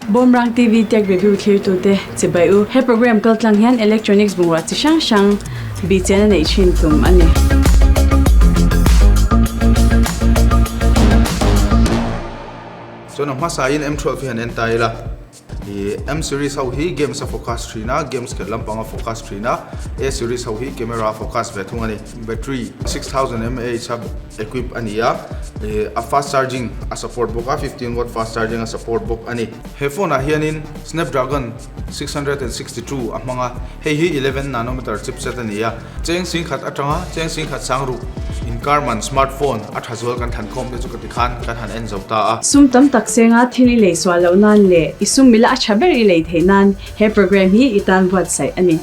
Bawmrang TV Tech Review thlirtute chibai u. He program kaltlang hian electronics bungrua chi hrang hrang bihchian a neih thin tum a ni. Chuan a hmasain M12 hi han en ta ila. I M series ho hi games a focus thin a, games khelh lampang a focus thin a, A series ho hi camera a focus ve thung a ni. Battery 6000 mAh a equip a ni a, ih a fast charging a support bawk a, 15 watt fast charging a support bawk a ni. He phone ah hianin Snapdragon 662 a hmang a, hei hi 11 nanometer chipset a ni a. Cheng singkhat atanga cheng singkhat sangruk inkar man smartphone a tha zual kan thlan khawm te chu ka ti khan kan han en zo ta a. Sum tam tak senga thil i lei sual loh nan leh i sum mila a tha ber i lei theih nan he program hi i tan buatsaih a ni.